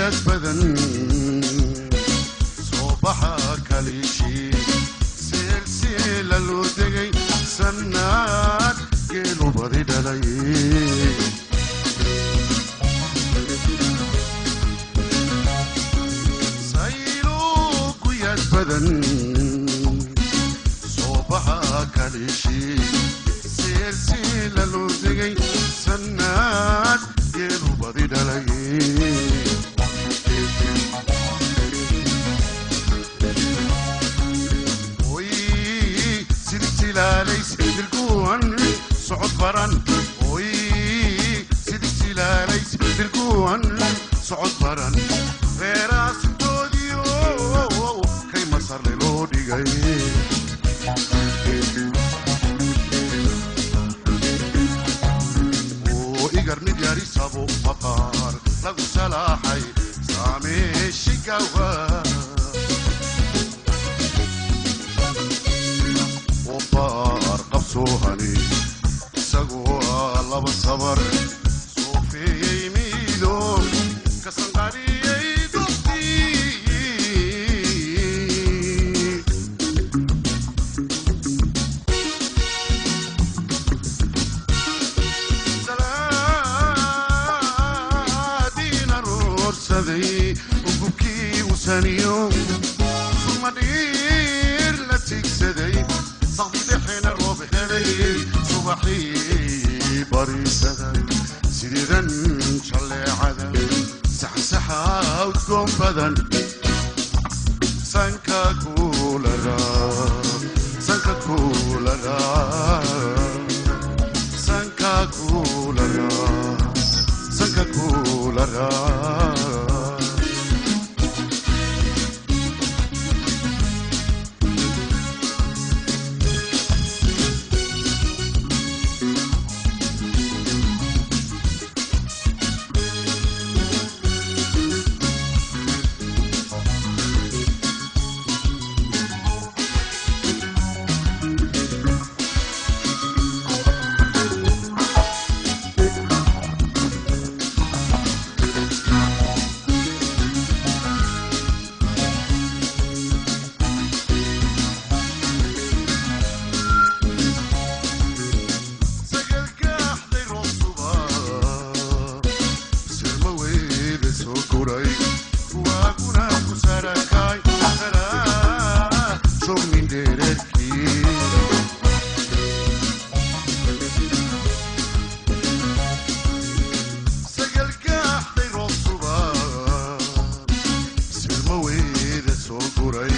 Guyaad badan soo baxa kaliishii seelseela loo degay sannaad geelu badi dhalay. Saylo guyaad badan soo baxa kaliishii seelseela loo degay sannaad geelu badi dhalay. Dirguan socod baran, oy sidii jilaalays dirguan socod baran, reeraasintoodiyo kay masarle loo dhigay. Oo igar mid yarisabo maqaar lagu salaaxay saameeshigawa baar qabsoohani isagoo ah laba sabar soofeeyey miido ka sanqariyey duftii. Salaadiin aroorsaday ugubkii usaniyo sumadhiir la tigsaday saqdidhexena roob helay subaxii bariisaday sideedan jalleecada saxansaxa udgoon badan sanka kulara sanka kulara sanka kulara sanka kulara. Sagalkaaxday roob suba sirma weyda soo guray waaguna ku sarakay saraa sugnin dhererkii. Sagalkaaxday roob suba sirma weyda soo guray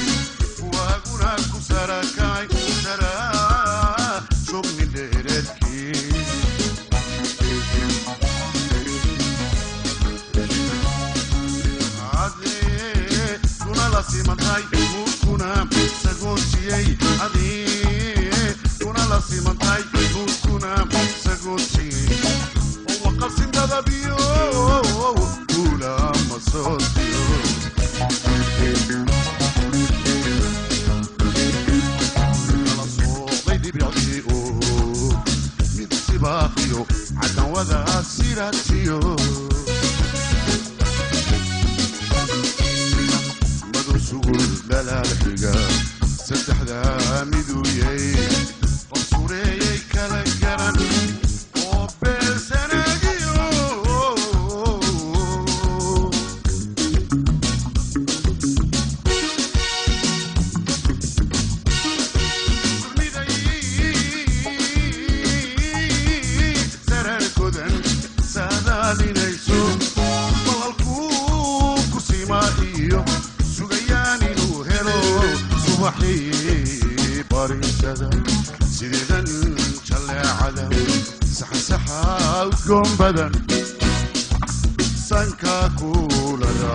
waaguna ku sarakay saraa sugnin dhererkii. Kuna la simantahay nuurkuna sagootiyey, adee kuna la simantahay nuurkuna sagootiyey oo waqabsin dadabiyo guulama sootiyo. Kala sooqday dhibicdii oo mid sibaaqiyo caddan wada siratiyo madow sugul dhalaal xiga saddexdaa miduu yay qof sureeyay kala garan oo beelsanagiyo. Miday sararkodan saadaalinayso bahalkuu ku simaa iyo sugayaan inuu helo subaxii bariisada sideedan jalleecada saxansaxa udgoon badan sanka kuulada.